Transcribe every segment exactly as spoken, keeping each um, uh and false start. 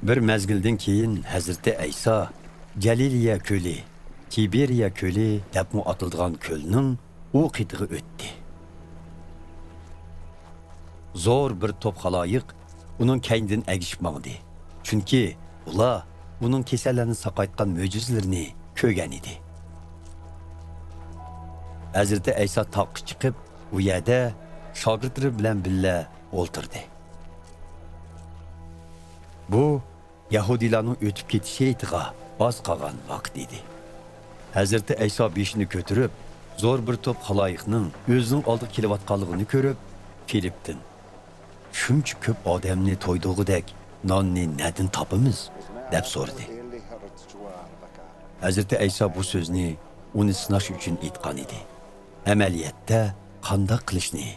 بىر مەزگىلدىن كېيىن ھەزرىتى ئەيسا جەلىلىيە كۆلى، تىبېرىيە كۆلى دەپمۇ ئاتىلىدىغان كۆلنىڭ ئۇ قېتىغا ئۆتتى. زور بىر توپ خالايىق ئۇنىڭ كەينىدىن ئەگىشىپ ماڭدى، چۈنكى ئۇلار ئۇنىڭ كېسەللەرنى ساقايتقان مۆجىزىلىرىنى كۆرگەن ئىدى. ھەزرىتى ئەيسا تاغقا چىقىپ، ئۇ يەردە شاگىرتلىرى بىلەن بىللە ئولتۇردى. بۇ يەھۇدىيلارنىڭ ئۆتۈپ كېتىش ھېيتىغا ئاز قالغان ۋاقىت ئىدى. ھەزرىتى ئەيسا بېشىنى كۆتۈرۈپ، زور بىر توپ خالايىقنىڭ ئۆزىنىڭ ئالدىغا كېلىۋاتقانلىقىنى كۆرۈپ، فىلىپتىن، «شۇنچە كۆپ ئادەمنى تويدۇرغۇدەك ناننى نەدىن تاپىمىز؟» دەپ سورىدى. ھەزرىتى ئەيسا بۇ سۆزنى ئۇنى سىناش ئۈچۈن ئېيتقان ئىدى. ئەمەلىيەتتە قانداق قىلىشنى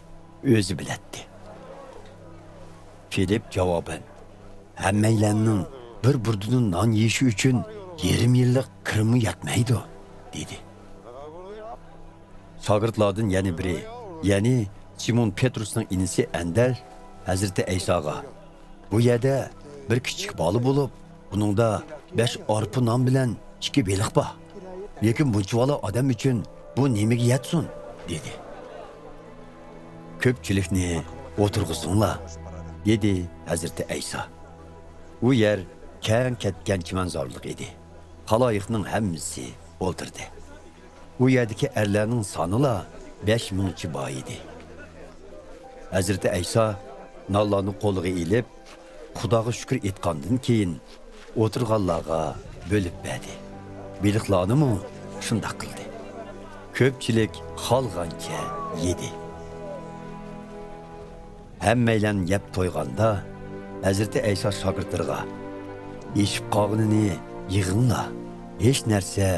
ئۆزى بىلەتتى. فىلىپ جاۋابەن، «ھەممەيلەننىڭ بىر بۇردىدىن نان يېيىشى ئۈچۈن يېرىم يىللىق كىرىممۇ يەتمەيدۇ» دېدى. شاگىرتلاردىن يەنە بىرى، يەنى سىمون پېترۇسنىڭ ئىنىسى ئەندەر ھەزرىتى ئەيساغا، «بۇ يەردە بىر كىچىك بالا بولۇپ، ئۇنىڭدا بەش ئارپا نان بىلەن ئىككى بېلىق بار. لېكىن بۇنچىۋالا ئادەم ئۈچۈن بۇ نېمىگە يەتسۇن؟» دېدى. «كۆپچىلىكنى ئولتۇرغۇزۇڭلار» دېدى ھەزرىتى ئەيسا. ئۇ يەر كەڭ كەتكەن چىمەنزارلىق ئىدى. خالايىقنىڭ ھەممىسى ئولتۇردى. ئۇ يەردىكى ئەرلەرنىڭ سانىلا بەش مىڭچە بار ئىدى. ھەزرىتى ئەيسا نانلارنى قولىغا ئېلىپ، خۇداغا شۈكۈر ئېيتقاندىن كېيىن، ئولتۇرغانلارغا بۆلۈپ بەردى. بېلىقلارنىمۇ شۇنداق قىلدى. كۆپچىلىك خالىغانچە يېدى. ھەممەيلەن يەپ تويغاندا، ھەزرىتى ئەيسا شاگىرتلىرىغا، «ئېشىپ قالغىنىنى يىغىڭلار، ھېچ نەرسە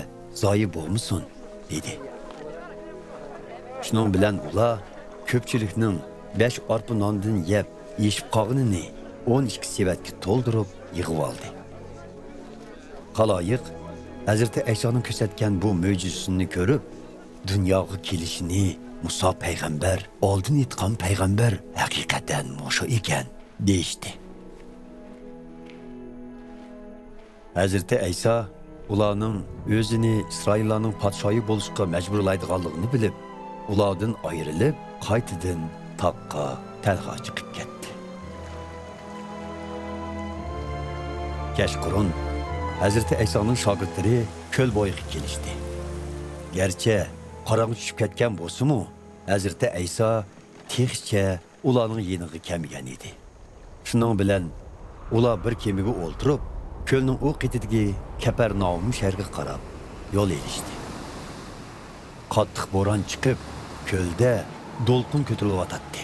زايە بولمىسۇن» دېدى. شۇنىڭ بىلەن ئۇلار كۆپچىلىكنىڭ بەش ئارپا ناندىن يەپ ئېشىپ قالغىنىنى ئون ئىككى سېۋەتكە تولدۇرۇپ يىغىۋالدى. خالايىق ھەزرىتى ئەيسانىڭ كۆرسەتكەن بۇ مۆجىزىسىنى كۆرۈپ، «دۇنياغا كېلىشىنى مۇسا پەيغەمبەر ئالدىن ئېيتقان پەيغەمبەر ھەقىقەتەن مۇشۇ ئىكەن» دېيىشتى. ھەزرىتى ئەيسا ئۇلارنىڭ ئۆزىنى ئىسرائىللارنىڭ پادىشاھى بولۇشقا مەجبۇرلايدىغانلىقىنى بىلىپ، ئۇلاردىن ئايرىلىپ، قايتىدىن تاغقا تەنھا چىقىپ كەتتى. كەچقۇرۇن ھەزرىتى ئەيسانىڭ شاگىرتلىرى كۆل بويىغا كېلىشتى. گەرچە قاراڭغۇ چۈشۈپ كەتكەن بولسىمۇ، ھەزرىتى ئەيسا تېخىچە ئۇلارنىڭ يېنىغا كەلمىگەن ئىدى. شۇنىڭ بىلەن ئۇلار بىر كېمىگە ئولتۇرۇپ، كۆلنىڭ ئۇ قېتىدىكى كەپەرناھۇم شەھىرىگە قاراپ يول ئېلىشتى. قاتتىق بوران چىقىپ، كۆلدە دولقۇن كۆتۈرۈلۈۋاتاتتى.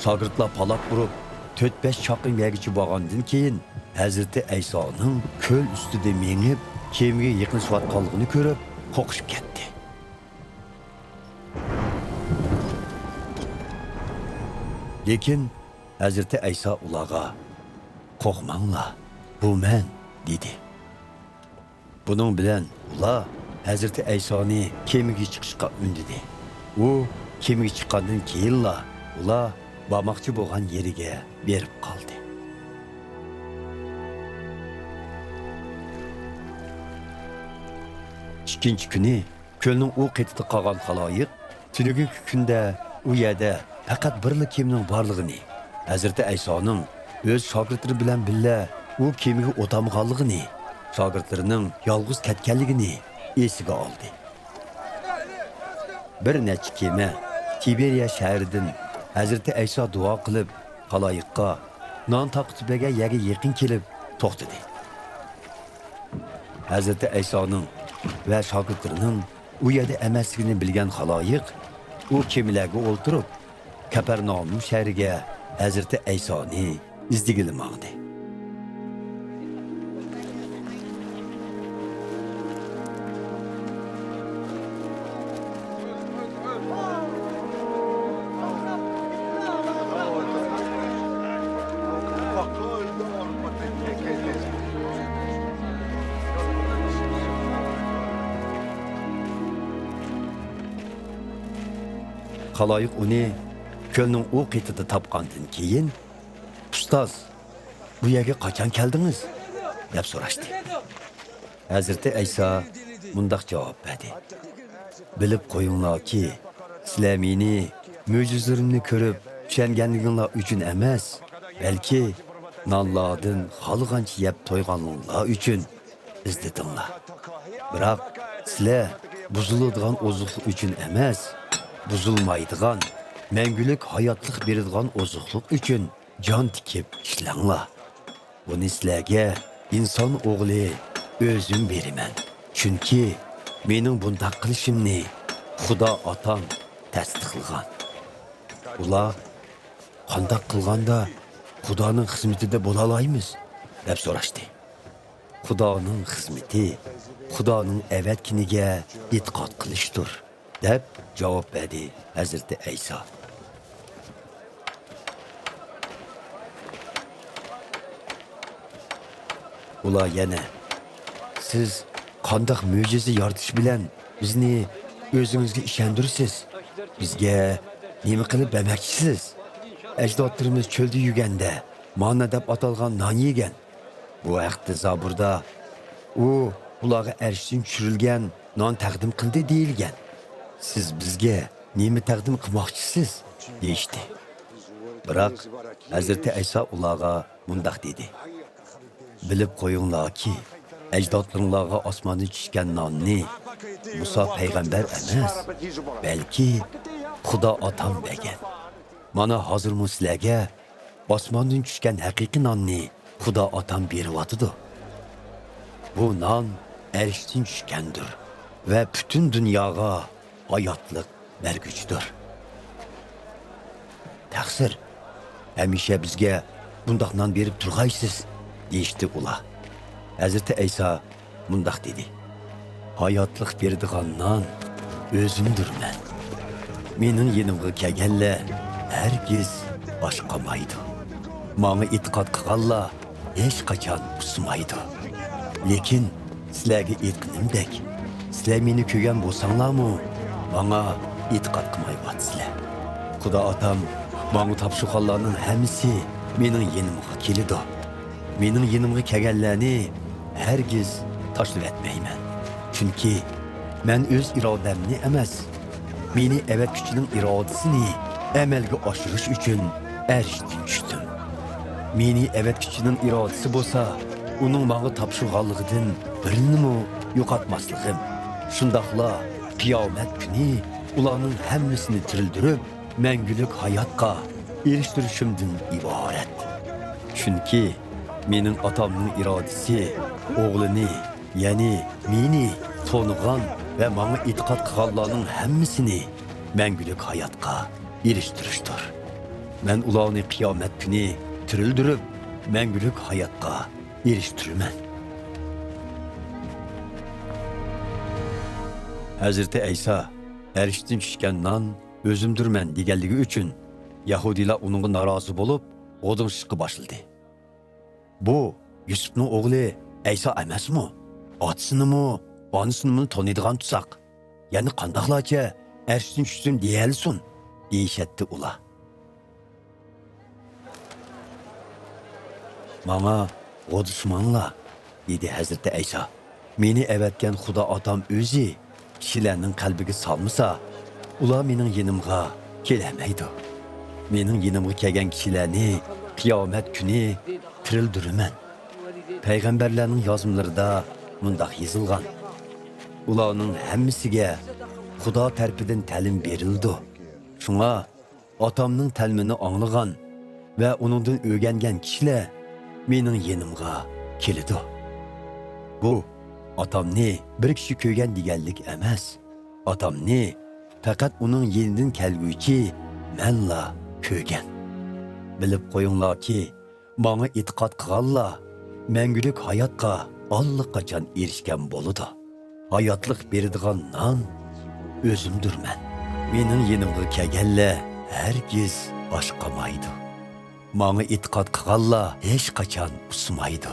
شاگىرتلار پالاق ئۇرۇپ، تۆت-بەش چاقىرىم يەرگىچە بارغاندىن كېيىن، ھەزرىتى ئەيسانىڭ كۆل ئۈستىدە مېڭىپ، كېمىگە يېقىنلىشىۋاتقانلىقىنى كۆرۈپ، قورقۇشۇپ كەتتى. لېكىن ھەزرىتى ئەيسا ئۇلارغا، «قورقماڭلار، بۇ مەن» دېدى. بۇنىڭ بىلەن ئۇلار ھەزرىتى ئەيسانى كېمىگە چىقىشقا ئۈندىدى. ئۇ كېمىگە چىققاندىن كېيىنلا ئۇلار بارماقچى بولغان يېرىگە بېرىپ قالدى. ئىككىنچى كۈنى كۆلنىڭ ئۇ قېتىدا قالغان خالايىق تۈنۈگۈنكى كۈندە ئۇ يەردە پەقەت بىرلا كېمىنىڭ بارلىقىنى، ھەزرىتى ئەيسانىڭ ئۆز شاگىرتلىرى بىلەن بىللە ئۇ كېمىگە ئولتۇرمىغانلىقىنى، شاگىرتلىرىنىڭ يالغۇز كەتكەنلىكىنى ئېسىگە ئالدى. بىر نەچچە كېمە تىبېرىيە شەھىرىدىن ھەزرىتى ئەيسا دۇئا قىلىپ، خالايىققا نان تارقىتىپ بەرگەن يەرگە يېقىن كېلىپ توختىدى. ھەزرىتى ئەيسانىڭ ۋە شاگىرتلىرىنىڭ ئۇ يەردە ئەمەسلىكىنى بىلگەن خالايىق ئۇ كېمىلەرگە ئولتۇرۇپ، كەپەرناھۇم شەھىرىگە ھەزرىتى ئەيسانى ئىزدىگىلى ماڭدى. خالايىق ئۇنى كۆلنىڭ ئۇ قېتىدا تاپقاندىن كېيىن، «ئۇستاز، بۇ يەرگە قاچان كەلدىڭىز؟» دەپ سوراشتى. ھەزرىتى ئەيسا مۇنداق جاۋاب بەردى: «بىلىپ قويۇڭلاركى، سىلەر مېنى مۆجىزىلىرىمنى كۆرۈپ چۈشەنگەنلىكىڭلار ئۈچۈن ئەمەس، بەلكى نانلاردىن خالىغانچە يەپ تويغانلىقىڭلار ئۈچۈن ئىزدىدىڭلار. بىراق سىلەر بۇزۇلىدىغان ئوزۇقلۇق ئۈچۈن ئەمەس، بۇزۇلمايدىغان، مەڭگۈلۈك ھاياتلىق بېرىدىغان ئوزۇقلۇق ئۈچۈن جان تىكىپ ئىشلەڭلار. بۇنى سىلەرگە ئىنسان ئوغلى ئۆزۈم بېرىمەن. چۈنكى مېنىڭ بۇنداق قىلىشىمنى خۇدا ئاتام تەستىقلىغان.» ئۇلار: «قانداق قىلغاندا خۇدانىڭ خىزمىتىدە بولالايمىز؟» دەپ سوراشتى. «خۇدانىڭ خىزمىتى خۇدانىڭ ئەۋەتكىنىگە ئېتىقاد قىلىشتۇر» دەپ جاۋاب بەردى ھەزرىتى ئەيسا. ئۇلار يەنە: «سىز قانداق مۆجىزە يارىتىش بىلەن بىزنى ئۆزىڭىزگە ئىشەندۈرىسىز؟ بىزگە نېمە قىلىپ بەرمەكچىسىز؟ ئەجدادلىرىمىز چۆلدە يۈرگەندە ماننا دەپ ئاتالغان نان يېگەن. بۇ ھەقتە زابۇردا، ئۇ ئۇلارغا ئەرشتىن چۈشۈرۈلگەن نان تەقدىم قىلدى دېيىلگەن. سىز بىزگە نېمە تەقدىم قىلماقچىسىز؟» دېيىشتى. بىراق ھەزرىتى ئەيسا ئۇلارغا مۇنداق دېدى: «بىلىپ قويۇڭلاركى، ئەجدادلىرىڭلارغا ئاسماندىن چۈشكەن ناننى مۇسا پەيغەمبەر ئەمەس، بەلكى خۇدا ئاتام بەرگەن. مانا، ھازىرمۇ سىلەرگە ئاسماندىن چۈشكەن ھەقىقىي ناننى خۇدا ئاتام بېرىۋاتىدۇ. بۇ نان ئەرشتىن چۈشكەندۇر ۋە پۈتۈن دۇنياغا ھاياتلىق بەرگۈچىدۇر. تەقسىر، ھەمىشە بىزگە بۇنداق نان بېرىپ تۇرغايسىز» دېيىشتى ئۇلار. ھەزرىتى ئەيسا مۇنداق دېدى: «ھاياتلىق بېرىدىغان نان ئۆزۈمدۈرمەن. مېنىڭ يېنىمغا كەلگەنلەر ھەرگىز ئاچ قالمايدۇ. ماڭا ئېتىقاد قىلغانلار ھېچقاچان ئۇسسىمايدۇ. لېكىن سىلەرگە ئېيتقىنىمدەك، سىلەر مېنى كۆرگەن بولساڭلارمۇ، ماڭا ئېتىقاد قىلمايۋاتىسىلەر. خۇدا ئاتام ماڭا تاپشۇرغانلارنىڭ ھەممىسى مېنىڭ يېنىمغا كېلىدۇ. مېنىڭ يېنىمغا كەلگەنلەرنى ھەرگىز تاشلىۋەتمەيمەن. چۈنكى مەن ئۆز ئىرادەمنى ئەمەس، مېنى ئەۋەتكۈچىنىڭ ئىرادىسىنى ئەمەلگە ئاشۇرۇش ئۈچۈن ئەرشتىن چۈشتۈم. مېنى ئەۋەتكۈچىنىڭ ئىرادىسى بولسا، ئۇنىڭ ماڭا تاپشۇرغانلىقىدىن بىرىنىمۇ يوقاتماسلىقىم، شۇنداقلا قىيامەت كۈنى ئۇلارنىڭ ھەممىسىنى تىرىلدۈرۈپ، مەڭگۈلۈك ھاياتقا ئېرىشتۈرۈشۈمدىن ئىبارەت. چۈنكى مېنىڭ ئاتامنىڭ ئىرادىسى ئوغلىنى، يەنى مېنى تونۇغان ۋە ماڭا ئېتىقاد قىلغانلارنىڭ ھەممىسىنى مەڭگۈلۈك ھاياتقا ئېرىشتۈرۈشتۇر. مەن ئۇلارنى قىيامەت كۈنى تىرىلدۈرۈپ، مەڭگۈلۈك ھاياتقا ئېرىشتۈرىمەن.» ھەزرىتى ئەيسا «ئەرشتىن چۈشكەن نان ئۆزۈمدۈرمەن» دېگەنلىكى ئۈچۈن، يەھۇدىيلار ئۇنىڭغا نارازى بولۇپ، غودۇڭشىشقا باشلىدى. «بۇ يۈسۈپنىڭ ئوغلى ئەيسا ئەمەسمۇ؟ ئاتىسىنىمۇ، ئانىسىنىمۇ تونۇيدىغان تۇرساق، يەنە قانداقلارچە ئەرشتىن چۈشتۈم دېيەلىسۇن؟» دېيىشەتتى ئۇلار. «ماڭا غودۇشماڭلار» دېدى ھەزرىتى ئەيسا. «مېنى ئەۋەتكەن خۇدا ئاتام ئۆزى كىشىلەرنىڭ قەلبىگە سالمىسا، ئۇلار مېنىڭ يېنىمغا كېلەلمەيدۇ. مېنىڭ يېنىمغا كەلگەن كىشىلەرنى قىيامەت كۈنى تىرىلدۈرىمەن. پەيغەمبەرلەرنىڭ يازمىلىرىدا مۇنداق يېزىلغان: ئۇلارنىڭ ھەممىسىگە خۇدا تەرىپىدىن تەلىم بېرىلىدۇ. شۇڭا ئاتامنىڭ تەلىمىنى ئاڭلىغان ۋە ئۇنىڭدىن ئۆگەنگەن كىشىلەر مېنىڭ يېنىمغا كېلىدۇ. بۇ ئاتامنى بىر كىشى كۆرگەن دېگەنلىك ئەمەس. ئاتامنى پەقەت ئۇنىڭ يېنىدىن كەلگۈچى مەنلا كۆرگەن. بىلىپ قويۇڭلاركى، ماڭا ئېتىقاد قىلغانلار مەڭگۈلۈك ھاياتقا ئاللىقاچان ئېرىشكەن بولىدۇ. ھاياتلىق بېرىدىغان نان ئۆزۈمدۈرمەن. مېنىڭ يېنىمغا كەلگەنلەر ھەرگىز ئاچ قالمايدۇ. ماڭا ئېتىقاد قىلغانلار ھېچقاچان ئۇسسىمايدۇ.